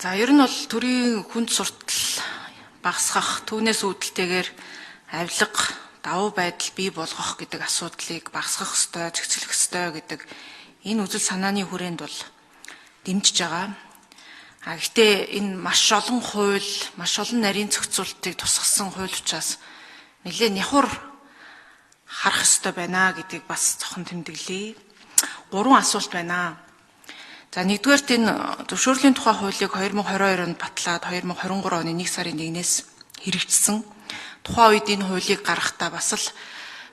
За, ер нь бол төрийн хүнд суртал багасгах, түүнээс үүдэлтэйгээр авилга, давуу байдал бий болгох гэдэг асуудлыг багасгах ёстой, зохицлох ёстой гэдэг энэ үзэл санааны хүрээнд бол дэмжиж байгаа. А гэхдээ энэ маш олон хууль, маш олон нарийн зохицуултыг тусгасан хууль учраас нэлээд няхуур харах ёстой байна гэдгийг бас цохон тэмдэглэе. Гурван асуулт байна. За, нэгдүгээрт энэ зөвшөөрлийн тухай хуулийг 2022 онд батлаад 2023 оны 1 сарын 1-ээс хэрэгжсэн. Тухайн үед энэ хуулийг гаргахдаа бас л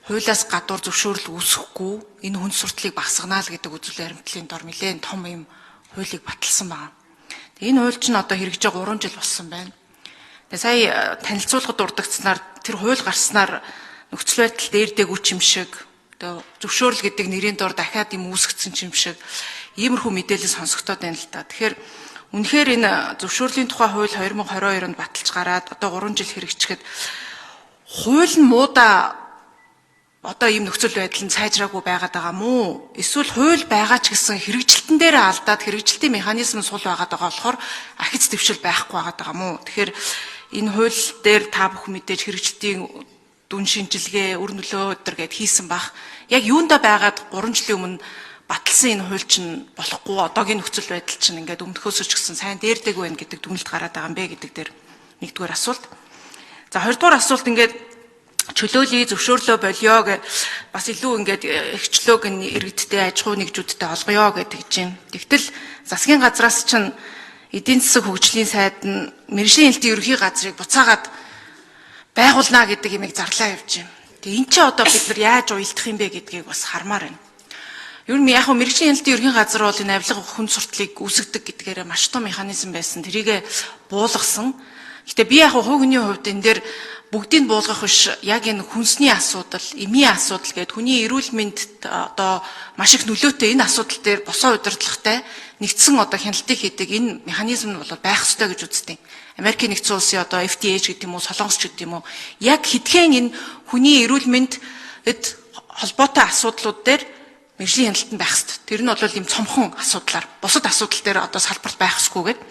хуулиас гадуур зөвшөөрөл үүсэхгүй, энэ хүнд суртлыг багасгана л гэдэг үзэл баримтлалын дор нэлээд том юм хуулийг баталсан байна. Энэ хууль чинь одоо хэрэгжээ 3 жил болсон байна. Тэгээ сая танилцуулгад дурдгдсанаар тэр хууль гарснаар нөхцөл байдал дээрдээгүй ч юм шиг, одоо зөвшөөрөл гэдэг нэрийн дор дахиад юм үүсгэсэн ч юм шиг иймэрхүү мэдээлэл сонсогдоод байна л та. Тэгэхээр үнэхээр энэ зөвшөөрлийн тухай хууль 2022 онд баталж гараад одоо 3 жил хэрэгжихэд хууль нь муудаа одоо ийм нөхцөл байдал нь сайжраагүй байгаад байгаа мүү? Эсвэл хууль байгаа ч гэсэн хэрэгжилтэн дээр алдаад хэрэгжилтийн механизм сул байгаад байгаа болохоор ахиц дэвшил байхгүй байгаад байгаа мүү? Тэгэхээр энэ хууль дээр та бүхэн мэдээж хэрэгжилтийн дүн шинжилгээ, үр нөлөө өдр гэд хийсэн бах. Яг юунда байгаад 3 жилийн өмнө баталсан энэ хууль чинь болохгүй, одоогийн нөхцөл байдал чинь ингээд өмнөхөөсөө ч гэсэн сайн дээрдээгүй байна гэдэг дүгнэлт гараад байгаа юм бэ гэдэг дээр нэгдүгээр асуулт. За, хоёрдугаар асуулт, ингээд чөлөөлөе, зөвшөөрлөө болио гэ бас илүү ингээд эрхчлөөг нь иргэдтэй, аж ахуй нэгжүүдтэй олгоё гэдэг чинь. Тэгтэл засгийн газраас чинь эдийн засаг хөгжлийн сайд нь мэргэжлийн хяналтын ерөнхий газрыг буцаагаад байгуулнаа гэдэг юмыг зарлаа явж байна. Тэгээ эн чинь одоо бид нар яаж уялдах юм бэ гэдгийг бас хармаар байна. Ер нь яг мэргэжлийн хяналтын ерөнхий газар бол энэ авилга, хүнд суртлыг үүсгэдэг гэдгээрээ маш том механизм байсан. Тэрийг буулгасан. Гэтэ би яг хувь хүний хувьд энэ дээр бүгдийг буулгах биш, яг энэ хүнсний асуудал, эмийн асуудал гэдэг хүний эрүүл мэндэд одоо маш их нөлөөтэй энэ асуудал дээр босоо удирдлагатай нэгдсэн одоо хяналтыг хийдэг энэ механизм нь бол байх ёстой гэж үздэг. Америкийн нэгдсэн улсын одоо FDA гэдэг юм уу, Солонгос ч гэдэг юм уу, яг хэдхэн энэ хүний эрүүл мэндэд холбоотой асуудлууд дээр мэргэжлийн хяналт нь байх ёстой. Тэр нь бол ийм цомхон асуудлаар бусад асуудал дээр одоо салбарт байх ёсгүй гэдэг.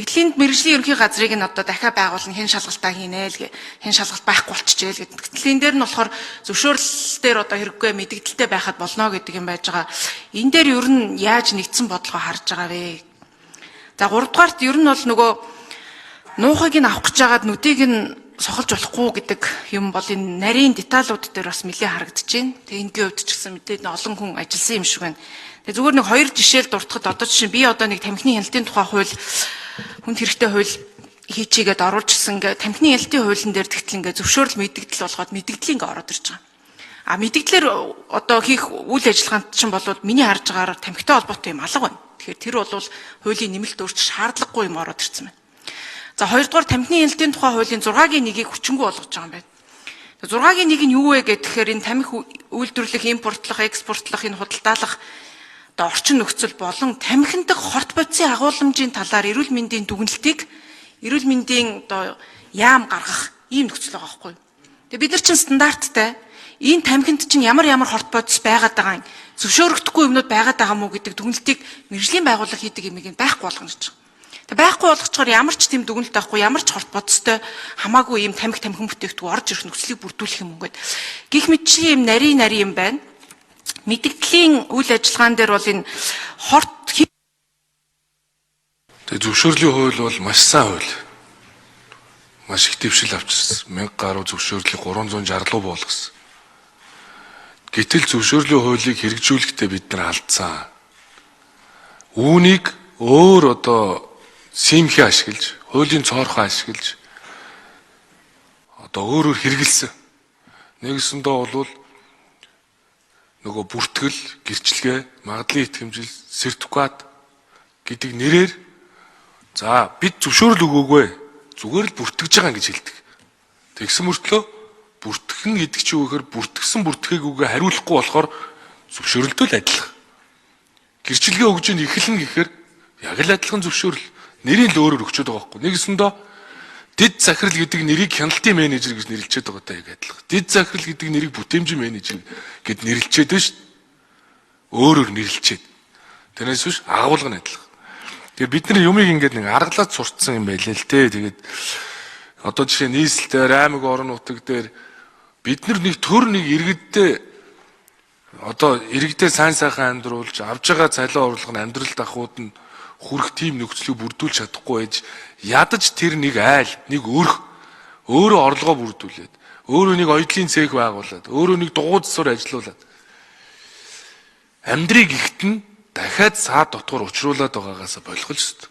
Тэгтэл энд мэргэжлийн ерөнхий газрыг нь одоо дахиад байгуулна, хэн шалгалтаа хийнэ л гэ, хэн шалгалт байхгүй болчихжээ л гэдэг. Тэгтэл энэ дээр нь болохоор зөвшөөрөл дээр одоо хэрэггүй мэдэгдэлтэй байхад болно гэдэг юм байж байгаа. Энэ дээр ер нь яаж нэгдсэн бодлогоо харж байгаа вэ? За, гуравдугаарт ер нь бол нөгөө нуухыг нь авах гэж байгаад нүдийг нь сохолж болохгүй гэдэг юм бол энэ нарийн деталууд дээр бас нэлээд харагдаж байна. Тэгээ энгийн хувьд ч гэсэн мэдээд олон хүн ажилласан юм шиг байна. Тэгээ зүгээр нэг хоёр жишээл дуртахад, одоо жишээ би одоо нэг тамхины хяналтын тухай хууль, хүнд хэрэгтэй хууль хийчигээд оруулжсэн, ингээ тамхины хяналтын хуулийн дээр тэгтэл ингээ зөвшөөрөл мэдэгдэл болгоод мэдэгдэл ингээ ороод ирж байгаа. А мэдэгдлэр одоо хийх үйл ажиллагаанд чинь бол миний харж байгаагаар тамхитай холбоотой юм алга байна. Тэгэхээр тэр бол хуулийн нэмэлт өөрчлөлт шаардлагагүй юм ороод ирсэн байна. За, хоёрдугаар, тамхины хяналтын тухай хуулийн 6-гийн 1-ийг хүчингүй болгож байгаа юм байна. 6-гийн 1 нь юу вэ гэхээр энэ тамхи үйлдвэрлэх, импортлох, экспортлох, энэ худалдаалах одоо орчин нөхцөл болон тамхиндах хорт бодисын агуулмжийн талаар эрүүл мэндийн дүгнэлтийг эрүүл мэндийн одоо яам гаргах ийм нөхцөл байгаа байхгүй юу. Тэгээ бид нар чинь стандарттай энэ тамхинд чинь ямар ямар хорт бодис байгаад байгаа юм, зөвшөөрөгдөхгүй юмнууд байгаад байгаа мó гэдэг дүгнэлтийг мэргэжлийн байгууллага хийдэг юмыг байхгүй болгоно гэж. Тэг байхгүй болгочоор ямар ч тийм дүгнэлт байхгүй, ямар ч хорт бодистой хамаагүй ийм тамхи, тамхин бүтээгдэхүүн орж ирэх нөхцөлийг бүрдүүлэх юм ингээд. Гэх мэтчлийн ийм нарийн нарийн юм байна. Мэдэгдлийн үйл ажиллагаан дээр бол энэ хорт Тэгээ зөвшөөрлийн хууль бол маш сайн хууль. Маш их дэвшил авчирсан. 1000 гаруй зөвшөөрлийг 360 руу буулгасан. Гэтэл зөвшөөрлийн хуулийг хэрэгжүүлэхдээ бид нар алдсан. Үүнийг өөр одоо симхи ашиглаж, хуулийн цоорхоо ашиглаж одоо өөрөөр хэрэгэлсэн. Нэгсэндээ бол нөгөө бүртгэл, гэрчлэгээ, магадлалын итгэмжил, сертификат гэдэг нэрээр за бид зөвшөөрөл өгөөгүй, зүгээр л бүртгэж байгаа гэж хэлдэг. Тэгсэн мөртлөө бүртгэн гэдэг чинь юу гэхээр бүртгэсэн бүртгэхгүйгээ хариулахгүй болохоор зөвшөөрөлтөө л адилхан. Гэрчлэгээ өгж ин эхэлнэ гэхээр яг л адилхан зөвшөөрөл, нэрийг л өөрөөр өгчөөд байгаа байхгүй. Нэгсэндээ дэд захирал гэдэг нэрийг хяналтын менежер гэж нэрлэчихэд байгаатай яг адилхан. Дэд захирал гэдэг нэрийг бүтээмжийн менежер гэд нэрлэчихэд байна шүү дээ. Өөрөөр нэрлэчихэд. Тэрнээс биш агуулга нь адилхан. Тэгэхээр бид нар юмыг ингээд нэг аргалаад сурцсан юм байлээ л те. Тэгээд одоо жишээ нийслэл дээр, аймаг орон нутаг дээр бид нар нэг төр нэг иргэдтэй одоо иргэдээ сайн сайхан амьдруулж авж байгаа цалин орлого нь амьдрал дахууд нь хүрэх тийм нөхцөлийг бүрдүүлж чадахгүй байж ядаж тэр нэг айл, нэг өрх өөрөө орлогоо бүрдүүлээд, өөрөө нэг оюутлын цех байгуулад, өөрөө нэг дугуй засвар ажилуулад амьдрыг ихтэн дахиад саад дотгор учруулад байгаагаас болох л ёстой.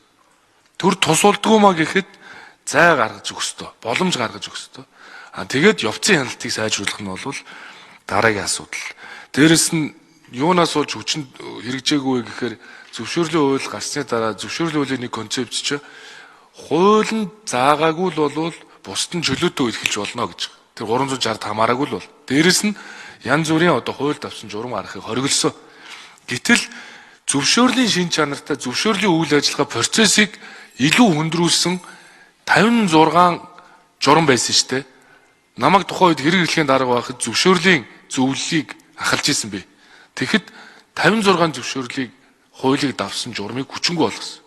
Төр тусуулдгүй маа гэхэд зай гаргаж өгөх ёстой, боломж гаргаж өгөх ёстой. А тэгээд явцын хяналтыг сайжруулах нь бол дараагийн асуудал. Дээрэс нь юунаас болж хүчин хэрэгжээгүй вэ гэхээр зөвшөөрлийн хууль гарсны дараа зөвшөөрлийн хуулийн нэг концепц чи хууль нь заагаагүй л болвол бусд нь чөлөөтэй эрхэлж болно гэж. Тэр 360 хамаараагүй л бол. Дээрэс нь янз бүрийн одоо хууль давсан журам гаргахыг хориглосон. Гэтэл зөвшөөрлийн шин чанартай зөвшөөрлийн үйл ажиллагаа процессыг илүү хүндрүүлсэн 56 журам байсан шүү дээ. Намайг тухайн үед хэрэг эрхлэхийн дарга байхад зөвшөөрлийн зөвлөлийг ахалж исэн би. Тэгэхэд 56 зөвшөөрлийг хуулийг давсан журмыг хүчингүй болгосон.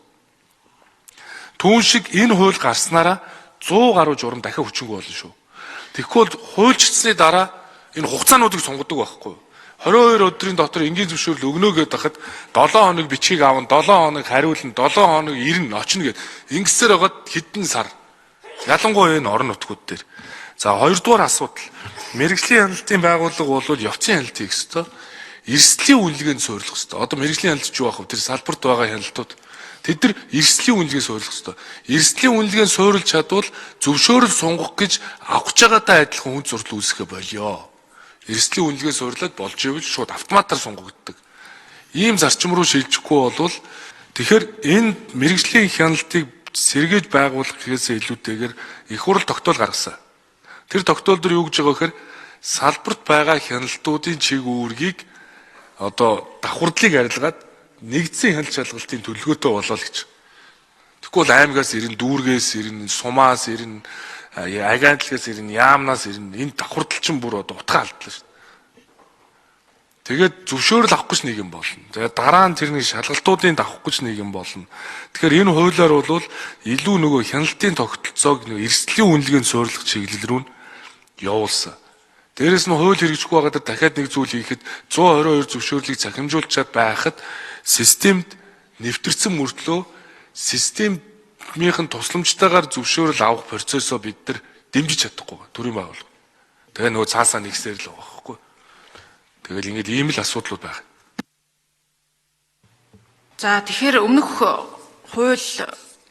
Түүн шиг энэ хууль гарснараа 100 гаруй журам дахиад хүчингүй болно шүү. Тэгэхгүй бол хуульчилсны дараа энэ хугацаануудыг сонгодог байхгүй. 22 өдрийн дотор энгийн зөвшөөрөл өгнө гэдээ хахад 7 хоног бичгийг авна, 7 хоног хариулна, 7 хоног ирнэ, очно гэд. Ингэсээр байгаад хэдэн сар. Ялангуяа энэ орон нутгууд дээр. За хоёрдугаар асуудал. Мэргэжлийн хяналтын байгууллага бол явцын хяналт хийх ёстой. Эрсдлийн үнэлгээнд суйрлах ёстой. Одоо мэргэжлийн хяналт юу байх вэ? Тэр салбарт байгаа хяналтууд. Тэд нар эрсдлийн үнэлгээ суйрлах ёстой. Эрсдлийн үнэлгээнд суйрлж чадвал зөвшөөрөл сунгах гэж авах гэж байгаатай адилхан хүн зурдал үүсгэхэ болио. Эрсдлийн үнэлгээ суурлаад болж ивэл шууд автоматар сунгагддаг. Ийм зарчим руу шилжихгүй болвол тэгэхээр энэ мэргэжлийн хяналтыг сэргээж байгуулах гэхээсээ илүүтэйгээр их хурл тогтоол гаргасан. Тэр тогтоол дээр юу гэж байгаа гэхээр салбарт байгаа хяналтуудын чиг үүргийг одоо давхардлыг арилгаад нэгдсэн хяналт шалгалтын төлөвлөгөөтэй болоо л гэж. Тэгэхгүй бол аймгаас ирнэ, дүүргээс ирнэ, сумаас ирнэ, агентлагаас ирнэ, яамнаас ирнэ. Энэ давхардал чинь бүр одоо утгаа алдлаа шүү дээ. Тэгээд зөвшөөрөл авах гэж нэг юм болно. Тэгээд дараа нь тэрний шалгалтуудын давах гэж нэг юм болно. Тэгэхээр энэ хуулиар бол илүү нөгөө хяналтын тогтолцоог нөгөө эрсдлийн үнэлгээнд суйрлах чиглэл рүү нь явуулсан. Дээрээс нь хууль хэрэгжихгүй байгаад дахиад нэг зүйл хийхэд 122 зөвшөөрлийг цахимжуулчаад байхад системд нэвтэрсэн мөртлөө системийнхэн тусламжтайгаар зөвшөөрөл авах процессоо бид нар дэмжиж чадахгүй төрийн байгууллага. Тэгээ нөгөө цаасаа нэгсээр л байгаа байхгүй. Тэгэл ингээд ийм л асуудлууд байх. За тэгэхээр өмнөх хууль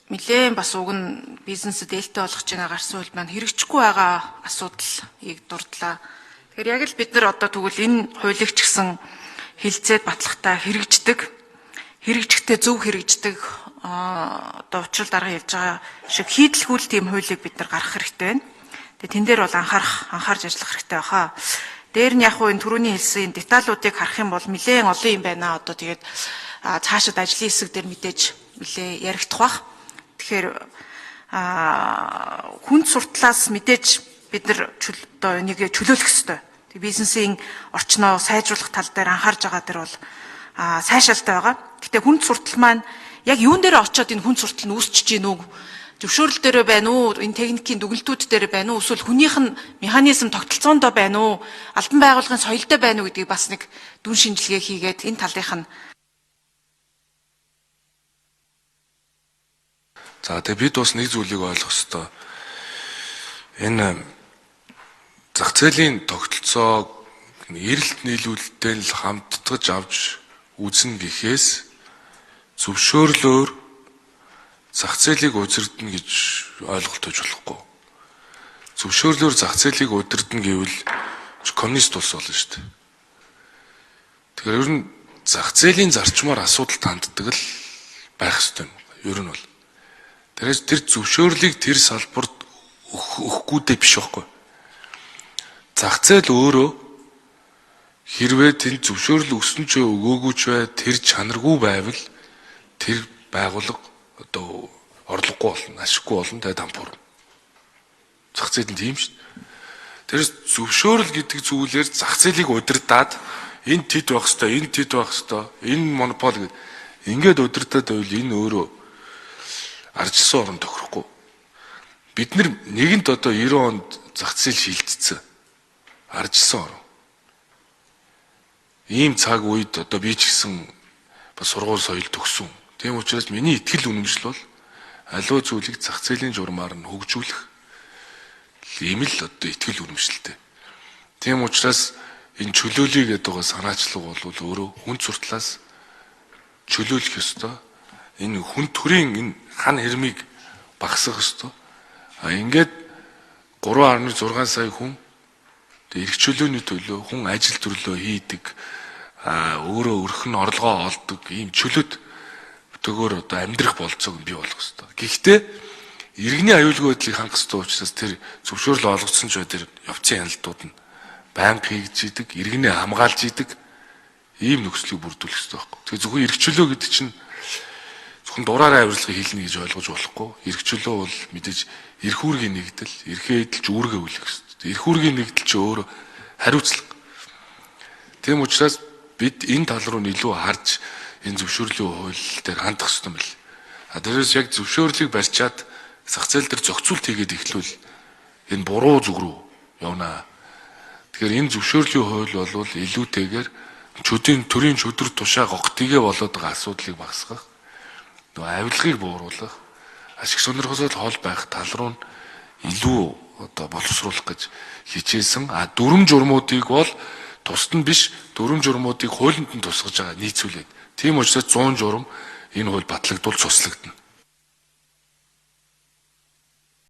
нэлээд бас уг нь бизнесэд ээлтэй болгож байгаа гарсан хууль маань хэрэгжихгүй байгаа асуудлыг дурдлаа. Тэгэхээр яг л бид нар одоо тэгвэл энэ хуулийг ч гэсэн хилцээд батлахтаа хэрэгждэг, хэрэгжихтэй зөв хэрэгждэг одоо учрал дарга ярьж байгаа шиг хийдэлгүй тийм хуулийг бид нар гаргах хэрэгтэй байна. Тэгээ тэн дээр бол анхаарч ажиллах хэрэгтэй байхаа. Дээр нь яг хуу энэ түрүүний хэлсэн деталуудыг харах юм бол нэлээд олон юм байна. Одоо тэгээд цаашид ажлын хэсэг дээр мэдээж нэлээд яригдах бах. Тэгэхээр хүнд суртлаас мэдээж бид нар одоо энийг чөлөөлөх ёстой. Тэг бизнесийн орчноо сайжруулах тал дээр анхаарж байгаа дээр бол сайшаалтай байгаа. Гэтэ хүнд суртал маань яг юун дээр очиод энэ хүнд суртал нь үүсчихэж гин үү? Зөвшөөрөл дээр байна уу? Энэ техникийн дүгнэлтүүд дээр байна уу? Эсвэл хүнийх нь механизм тогтолцоондоо байна уу? Албан байгууллагын соёлтой байна уу гэдгийг бас нэг дүн шинжилгээ хийгээд энэ талынх нь. За тэгээ бид бас нэг зүйлийг ойлгох ёстой. Энэ зах зээлийн тогтолцоог эрэлт нийлүүлэлттэй л хамтдаж авч үзнэ гэхээс зөвшөөрлөөр зах зээлийг удирдна гэж ойлголт өгч болохгүй. Зөвшөөрлөөр зах зээлийг удирдна гэвэл коммунист улс болно шүү дээ. Тэгэхээр ер нь зах зээлийн зарчмаар асуудал танддаг л байх ёстой юм. Ер нь бол. Тэрээс тэр зөвшөөрлийг тэр салбарт өгөхгүйдээ биш байхгүй. Зах зээл өөрөө хэрвээ тэр зөвшөөрөл өгсөн ч өгөөгүй ч бай, тэр чанаргүй байвал тэр байгууллага одоо орлогогүй болно, ашиггүй болно, тэгээ дампуур. Зах зээл нь тийм шүү дээ. Тэрээс зөвшөөрөл гэдэг зүйлээр зах зээлийг удирдаад энэ тэд байх хэвээр, энэ тэд байх хэвээр, энэ монопол гэд ингээд удирдаад байвал энэ өөрөө Ардчилсан орон тохирохгүй. Бид нар нэгэнт одоо 90 онд зах зээл шилжчихсэн. Ардчилсан орон. Ийм цаг үед одоо би ч гэсэн бас сургууль соёл төгссөн. Тийм учраас миний итгэл үнэмшил бол аливаа зүйлийг зах зээлийн журмаар нь хөгжүүлэх ийм л одоо итгэл үнэмшилтэй. Тийм учраас энэ чөлөөлөе гэдэг байгаа санаачлаг бол өөрөө хүн суртлаас чөлөөлөх ёстой. Энэ хүн төрийн энэ хан хэрмийг багасгах ёстой. А ингээд 3.6 сая хүн эрх чөлөөний төлөө хүн ажил төрлөө хийдэг, өөрөө өрх нь орлогоо олдог ийм чөлөөт төгөөр одоо амьдрах болцоог нь бий болгох ёстой. Гэхдээ иргэний аюулгүй байдлыг хангах ёстой учраас тэр зөвшөөрөл олгоцсон ч бай тэр явцын хяналтууд нь байнга хийгдэж идэг, иргэнээ хамгаалж идэг ийм нөхцөлийг бүрдүүлэх ёстой байхгүй. Тэгэхээр зөвхөн эрх чөлөө гэдэг чинь зөвхөн дураараа авирлагыг хэлнэ гэж ойлгож болохгүй. Эрх чөлөө бол мэдээж эрх үүргийн нэгдэл, эрхээ эдэлж үүргээ хүлээх ёстой. Эрх үүргийн нэгдэл чи өөрөө хариуцлага. Тийм учраас бид энэ тал руу илүү харж энэ зөвшөөрлийн хууль дээр хандах ёстой юм бэл. А тэрээс яг зөвшөөрлийг барьчаад зах зээл дээр зохицуулт хийгээд эхлүүл энэ буруу зүг рүү явнаа. Тэгэхээр энэ зөвшөөрлийн хууль бол илүүтэйгээр чөдийн төрийн чөдөр тушаа гогтыгээ болоод байгаа асуудлыг багасгах, нөгөө авилгыг бууруулах, ашиг сонирхосоо хол байх тал руу нь илүү одоо боловсруулах гэж хичээсэн. А дүрм журмуудыг бол тусад нь биш, дүрм журмуудыг хуулинд нь тусгаж байгаа нийцүүлээд. Тийм учраас 100 журам энэ хууль батлагдвал цуслагдана.